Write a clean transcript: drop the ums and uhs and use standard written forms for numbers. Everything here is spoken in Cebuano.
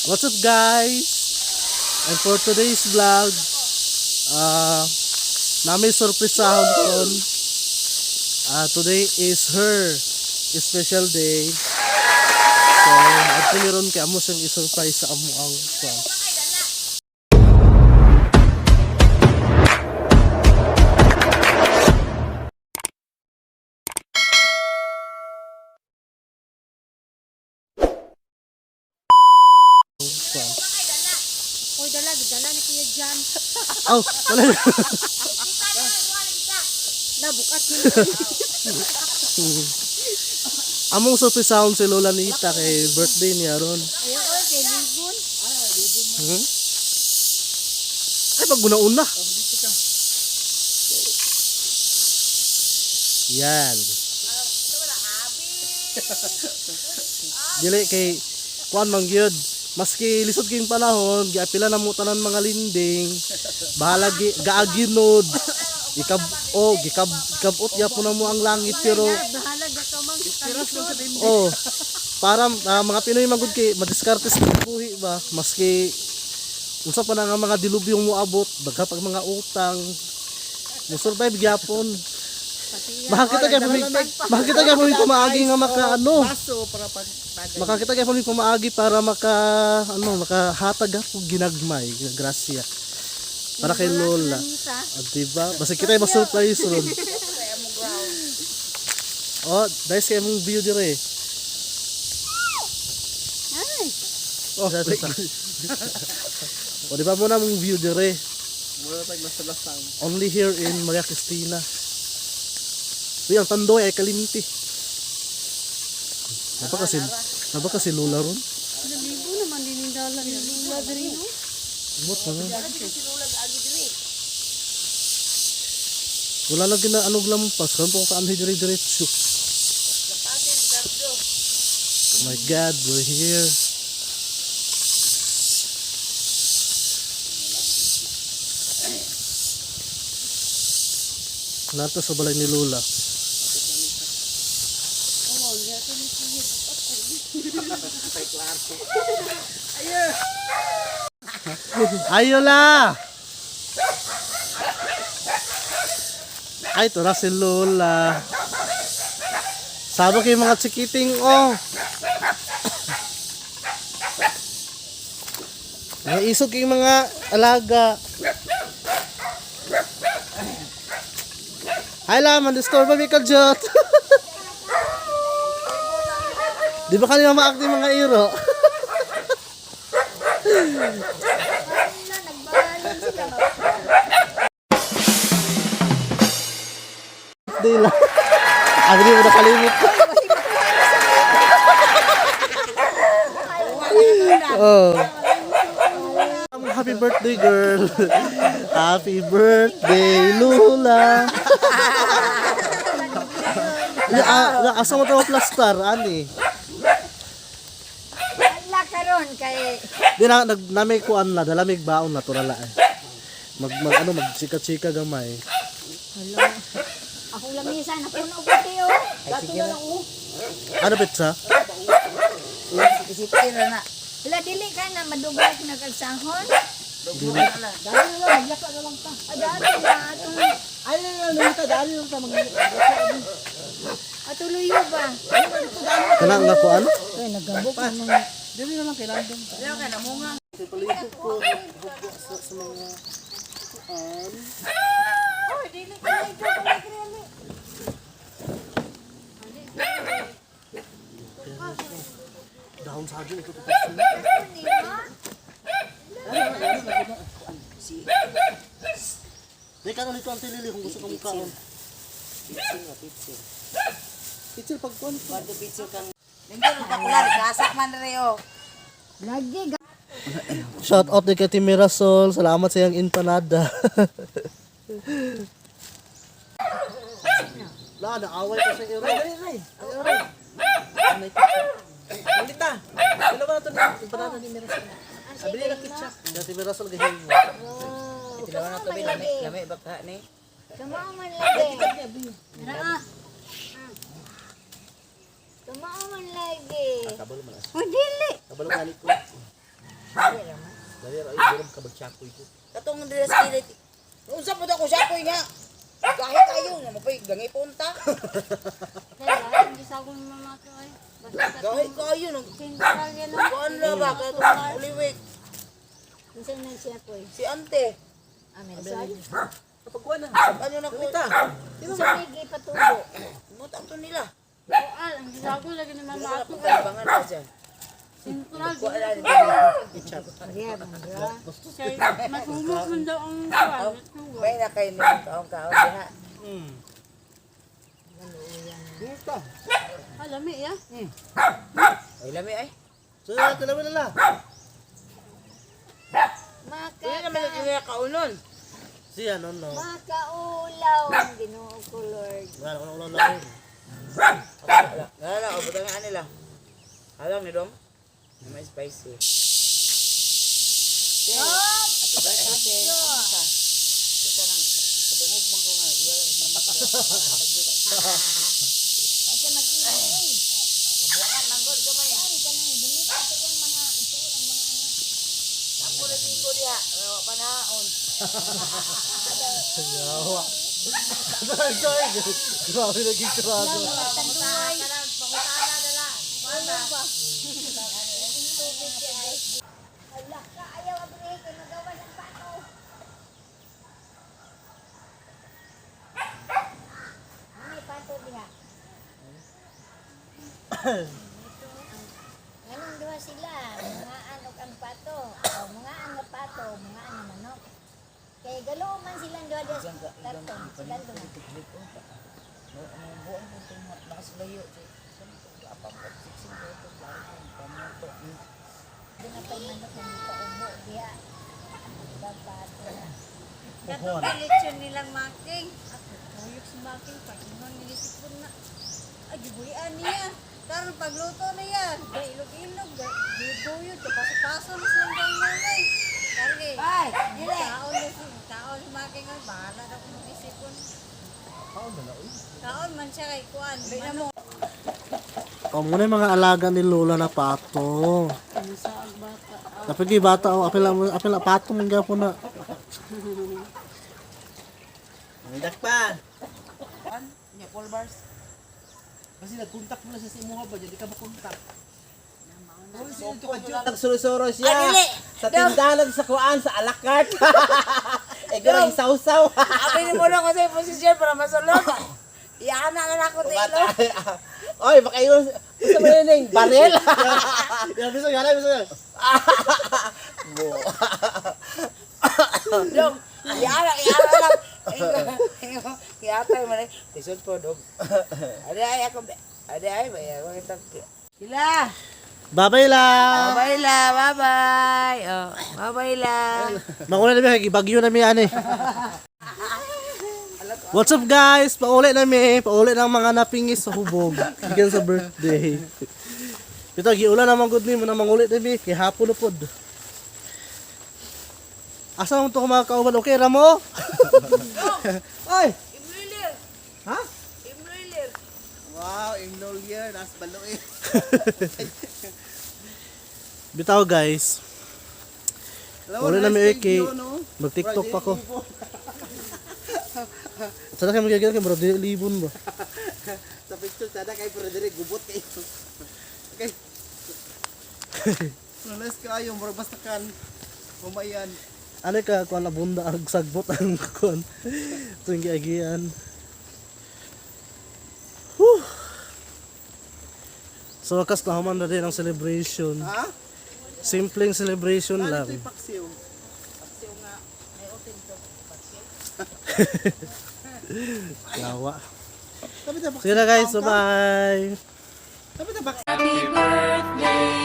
What's up, guys? And for today's vlog, namin surprisahon karon. Today is her special day. So, adto mi ron kay amo siyang i-surprise sa amo ang kuan. Kuan. Uy, dala, dala ni Kuya Jan. Oh, wala na. Nabukat ni. Among surprisahon si Lola Nita kay birthday niya ron. Ayaw, oy, kay Libon. Hmm? Ay, pag una-una. Yan. Dili kay kuan man gyud. Maski lisod kayong panahon, giapila na mo tanan mga linding. Bahala gi gaaginod. Ikab oh, gikab gikabot gyapon na mo ang langit pero Bahala ga ka mang sa kalisod. oh, para mga Pinoy magud kay madiskarte sa buhi ba maski unsa pa na nga mga dilubyong moabot, daghan pag mga utang, mo survive gyapon. Makakita gyapon may pamaagi nga maka ano, Baso para pag bagay. makakita gyapon may pamaagi para maka ano, makahatag ako ginagmay, grasya. Para kay Lola. Nita. Ah, diba? Basta kita yung ma-surprise ron. Oh, dahil sa imong view dire. Ay, Oh, o, di ba mo na mong view dire? Mura tag nasa lasang. Only here in Maria Cristina. Uy, ang tandoy ay kalimti. Naba kasi Lola ron? Libon naman din yung dala ni Lola diri, no? Umot na nga. Wala lang gina ano lampas. Karon po ko kaanhi dire diretso. Oh my God, we're here. Nato sa balay ni Lola. Ayola! Ay, ito na si Lola. Sabi kay mga chikiting, oh. Mga isog kay mga alaga. Ay la, man-disturb ba ka, Jot? Di ba kanina maakti mga iro? Na, nagbahalin sila. Di lang. Ang hindi mo nakalimot. Oh. Happy birthday, girl. Happy birthday, Lula. Ya, ah, asa mo to plaster, ani? Wala karon kay Di na nag namay kuan na, dalamig baon natural eh. Mag, mag ano mag chika-chika gamay. Hala. Akong lamisa na puno ko tiyo. Ano pitsa? Isipin na na. Wala dili ka na madugay nagagsahon. Dili. Dali na lang, maglaka na lang ta. Adati na atong Ay, na lang, nalita, dali lang ta mag. atuloy ba? Kana nga kuan? Ay nagabok na mga Dili na lang kay random. Palibot ko sa mga kuan. Oy, dili ka na ito. Dahon saging ito to. Di ka na dito ang tilili kung gusto kong kaon. Pitsil. Pitsil pag kuan ko. Lagi Shout out ni kay Mirasol. Salamat sa iyang empanada. La, naaway ko sa iro. Dali, dali. Ay, oray. Nalita. Dalawa na to na empanada ni Mirasol. Abili na kitsa. Kay Mirasol gahin mo. Dalawa na to bi lami, lami baka ni. Kamao man lagi. Ra. Kamao man lagi. Kabalo man. Uy, dili. Kabalo gani ko. Dali ra man. Dali ra ay durog ka bagchakoy ko. Katong dira sa kilid. Unsa po ako sakoy nga. Gahi kayo nga mapay gangi punta. Kaya, hindi sa akong mama to ay. Basta Gahi kayo nang sentral yan ang kuan ra ba katong uliwik Unsa man siya ko eh. si ante. Ah, Mersal. Kapag na. Ano na ko? Ita. Unsa may gipatubo? Butang to nila. Kual, ang gisago lagi ni mama Wala ako. pa bangan pa siya. Sentral, Kuan ra di Ketchup. Diya man ra. kay mas humok man daw ang kual. May na kay ni kaon kaon diha. Ita. Alami ya. Ay lami ay. So, tinawa na la. Maka Dili naman nila kaunon. Siya no no. Makaulaw ang Ginoo ko Lord. Wala ko na ulo na. Wala na, oh, butang nga nila. Halang ni dong. Na may spicy. Happy birthday. Kita nang padungog man ko nga. Kasi mag-ingat oy. Buangan manggod gamay. Ay kanang binita sa iyang mga isuot ang mga anak. Ako na ko diha, wa panaon. Yawa. Sorry. Grabe naging sarado. Mga tanduay. Ala ka, ayaw abri kay magawas ang pato. May pato diha. Ganun duha sila, mga og ang pato, o mga ang pato, mga ang manok. Kay galo man silang duha diha sa karton, sila duha. Buang ko itong nakasilayo. Doon na pa'y manok na paubo diha. Diba pato na. Katong lechon nilang making. Ako, tuyok si making. Pag ingon nilisipon na. Ay, gibulian niya. Karon pagluto na yan. Gay ilog-ilog, gay buyod, kapaso-paso na silang ganyan ay. Karon eh. Ay, dili. Kaon na si kaon si making ay bahala na kung mag-isipon. Kaon na na uy. Kaon man siya kay kuan. Manok. Oh, muna yung mga alaga ni Lola na pato. Tapos kay bata oh, apil apil pato man gyapon na. Ang dakpan. An, nya call bars. Kasi nag-contact mo na siya sa imuha ba, di ka makontak. Nagsurusuro siya. Ah, dili. Sa tindahan sa kuan sa alakart. Eh, garang sausaw. Abi ni mo na kasi posisyon para masulod. Iana na lang ako sa ilo. Oy, baka yun. Gusto mo yun yung baril? Ya bisa gana bisa. Dong, iana, iana lang. Iatay mo na. Lisod po, dog. Ade ay ako. Ade ay, may ako kita. Sila. Bye-bye lang. Bye la, bye-bye. Oh, bye-bye la. Mauna na mi bagyo na mi ani. What's up guys? Pauli na mi, pauli ng mga napingis sa hubog. Gikan sa birthday. Ito giulan naman gud ni mo na mangulit na mi kay hapon na pod. Asa man to ko mga kauban? Okay ra mo? Ay, Imluilir. Ha? Imluilir. Wow, Imnolier, nas baloy. Bitaw guys. Uli na mi eh, kay mag-TikTok pa ko. Sana kayo magigil kay murag dili libon ba. Sa picture sana kay pero dili gubot kayo. Okay. Nalas kayo, murag basta kan. Kumayan. Ano ka kuan abunda ang sagbot ang kuan. Tuwing giagian. Whew. So wakas nahuman na din ang celebration. Ha? Simpleng celebration Ano lang. ito'y paksiw? Yawa. Sabi na Sige na guys, bye-bye. Sabi na Happy birthday.